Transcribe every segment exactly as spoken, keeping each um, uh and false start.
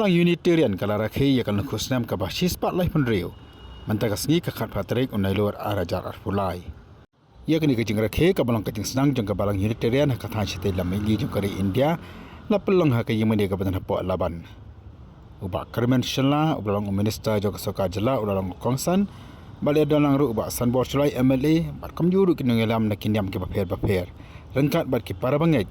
Unitarian ka la rakhe ïa ka lyngkhuh snem kaba shispah laiphew hynriew mynta ka sngi ka khatphra tarik u Nailur arhajar arphew lai. Ïa kane ka jingrakhe kaba long ka jingsneng jong ka Balang Unitarian ha ka thaiñ shatei lam mihngi jong ka ri India la pynlong ha ka ïingmane kaba don hapoh Laban. U Bah Kyrmen Shylla uba long u minister jong ka sorkar jylla u la long u kongsan bad la don lang ruh u Bah Sanbor Shylla M L A bad kumjuh ruh ki nongïalam na ki niam kiba pher bapher ryngkat bad ki para bangeit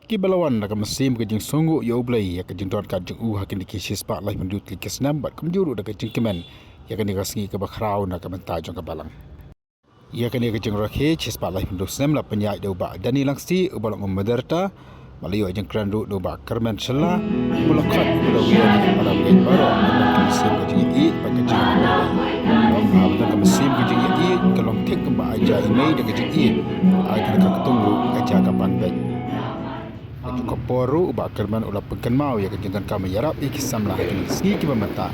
kiba la wan da ka mynsiem ka jingsngewnguh ïa U Blei ïa ka jingdonkam jong u ha kine ki shispah laiphew hynriew tylli ki snem bad kumjuh ruh da ka jingkmen ïa kane ka sngi kaba khraw na ka bynta jong ka Balang. Ïa kane ka jingrakhe shispah laiphew hynriew snem la pynïaid da u Bah Danny Langsti uba long u moderator bad la ïoh jingkren ruh da u Bah Kyrmen Shylla uba la khot uba la wad ïa ki para bangeit baroh ban don ka mynsiem ka jingïeit bad ka jingïaid. Long ha ban don ka mynsiem ka jingïeit ka long thik kumba ai ja i mei da ka jingïeit, ai ka da ka ktung ruh ka ja ka ban beit. Ha kajuh ka por ruh u Bah Kyrmen u la pynkynmaw ïa ka jingdonkam ïarap ïa ki samla ha kine ki sngi kiba mynta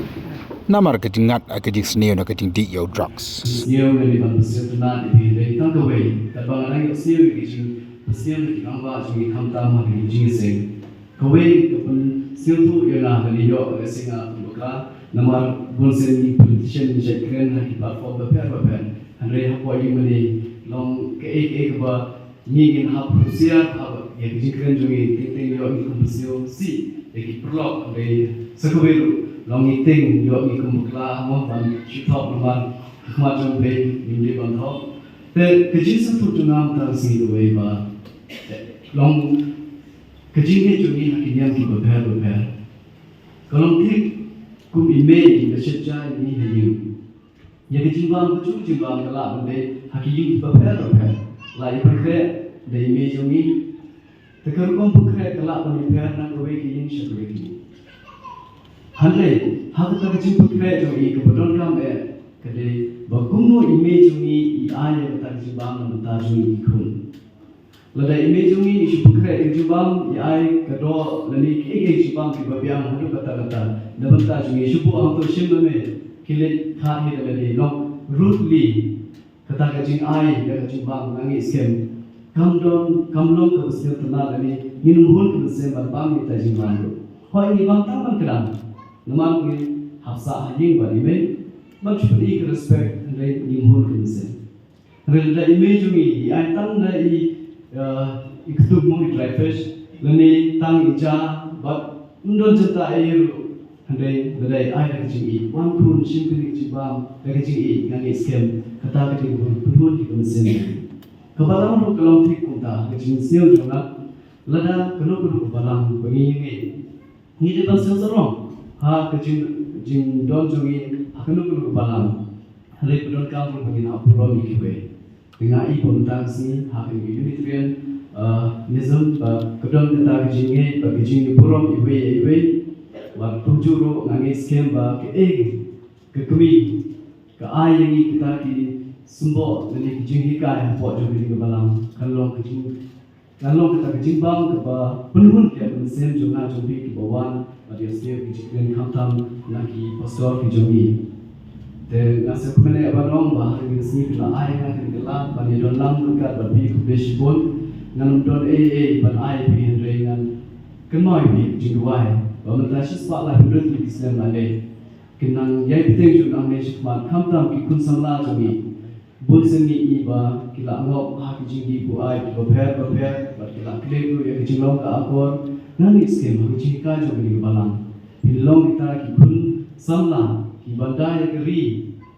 namar ka jingngat ha ka jingsniew na ka jingdih ïa u drugs. Sniew na li ban pynsngewtynnat ïa phi hynrei tang kawei katba nga dang ïohsngew ïa ka jingpynsngew na ki rangbah jong ngi khamtam ha ka jingïaseng. Kawei ka pynsngewthuh ïa nga ba ngi ïoh ka seng ah kum bakla namar bun sien ngi pynshai ngi shait kren ha ki platform bapher bapher. Hynrei hapoh ïingmane long kaei kaei kaba ngi ngin hap husiar haba ïa ka jingkren jong ngi teng teng ïoh ngi kum pynsngewsih ïa ki paralok hynrei sa kawei ruh long ngi teng ïoh ngi kum bakla mo ban shu thok namar ka khmat jong U Blei ngim dei ban thok. Te ka jingsngewthuh jong nga mynta ka sngi kawei ba long ka jingngeit jong ngi ha ki niam kiba pher bapher. Ka long thik kum i mei ba shet ja ïa ngi ha ïing. Ïa ka jingbam kajuh ka jingbam ka lah ban dei ha ki ïing kiba pher bapher. Lah ïa pynkhreh da i mei jong ngi. Te ka rukom pynkhreh ka lah ban ïapher na kawei ka ïing sha kawei ka ïing. Hynrei ha kata ka jingpynkhreh jong i kaba donkam eh ka dei ba kumno i mei jong ngi i ai ïa kata ka jingbam na bynta jong ngi ki khun. Lada i mei jong ngi i shu pynkhreh ïa ka jingbam i ai ka doh lane kiei kiei ki jingbam kiba biang haduh katta katta na bynta jong ngi, shu buh hangto shim lane ki leit kha hi da lade, long rut li kata ka jingai ïa ka jingbam. Nga ngeit skhem kam don kam long kaba sngewtynnat lane ngin ym hun ka mynsiem ban bam ïa kata jingbam ruh. Hooid ngi bam tang ban kdang namar ngi hap sah ha ïing bad i mei ban shu pyni ka respect hynrei ngim hun ka mynsiem. Hynrei lada i mei jong ngi i ai tang da i, eh, i kdum mo, i dry fish lane tang i ja bad ym don jingtah ei ruh. Hynrei lada i ai da ka jingïeit, wan khun shim kane ka jingbam da ka jingïeit, nga ngeit skhem kata ka dei ka pynhun ïa ka mynsiem. Ka balang ruh ka long thik kumta, ka jingsngew jong nga lada kano kano ka balang ba ngi ïeng ngi dei ban sngewsarong ha ka jing, jingdon jong ngi ha kano kano ka balang. Hynrei ka donkam ruh ba ngin ap burom ïa kiwei. Te nga i ba mynta ka sngi ha ka Unitarian, uh, nism ba ka don kata ka jingngeit ba ka jingburom iwei ïa iwei. Bad kumjuh ruh nga ngeit skhem ba kaei ka kmie ka ai ïa ngi kita ki symboh lane ki jinghikai hapoh jong kane ka balang kan long ka jing Ka long kata ka jingbam kaba pynhun ïa ka mynsiem jong nga jong phi kiba wan bad ïa sngewthuh ki jingkren khamtam na ki pastor ki jong ngi. Te nga sngewkmen ïa ban ong ba ha kane ka sngi phi la ai ïa nga kane ka lad ban ïa don lang ryngkat bad phi, khublei shibun. Ngan ym don ei ei ban ai ïa phi hynrei ngan kynmaw ïa phi ka jingduwai ba mynta shispah laiphew hynriew tylli ki snem la leit. Kin nang ïai bteng jong nang ne shikmat khamtam ki khun samla jong ngi. Bun sien ngi i ba ki la ngop ha ki jingdih buaid kiba pher bapher bad ki la klet ruh ïa ka jinglong ka akor. Nga ngeit skhem ha ka jinghikai jong kane ka balang phin long kita ki khun samla kiban da ïa ka ri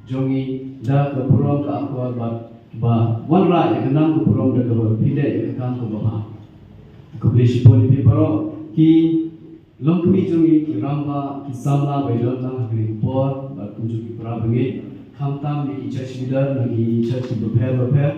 jong ngi da ka burom ka akor bad kiba wanrah ïa ka nam ka burom da kaba pynleit ïa ka kam kaba bha. Khublei shibun ïa phi baroh ki longkmie jong ngi, ki rangbah, ki samla ba ïadon lang ha kane ka por bad kumjuh ki para bangeit, khamtam ïa ki church leader na ki church kiba pher bapher,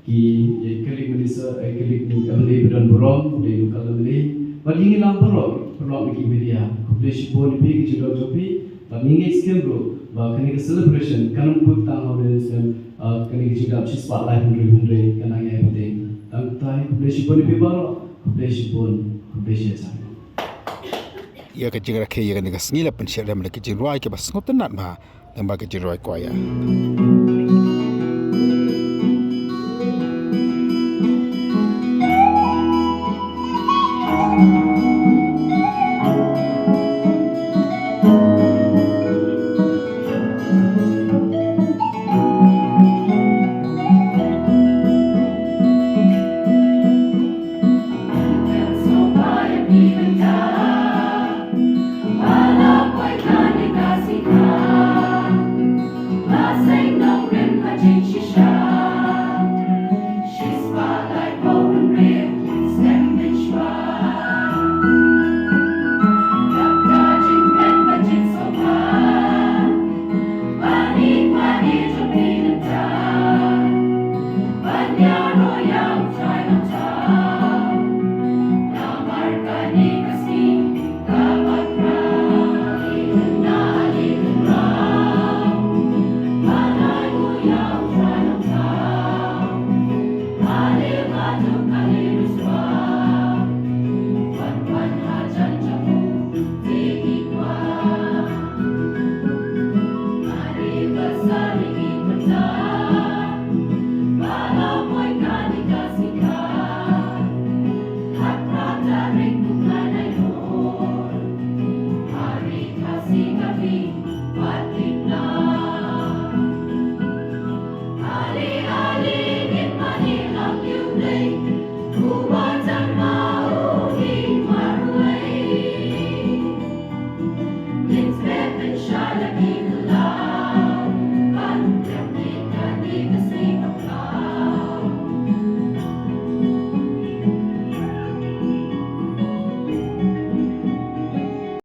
ki, ïa ki Catholic minister, eh, Catholic M L A ba don burom, dei local M L A bad ïa ngi lang baroh, paralok na ki media. Khublei shibun ïa phi ki jingdon jong phi bad ngi ngeit skhem ruh ba kane ka celebration kan ym kut tang ha une u snem, ah, kane ka jingdap shispah laiphew hynriew hynrei kan nang ïai bteng. Tang katei, khublei shibun ïa phi baroh, khublei shibun, khublei shihajar. Ïa ka jingrakhe ïa kane ka sngi la pynshai lem da ki jingrwai kiba sngewtynnat bha, lyngba ka jingrwai choir.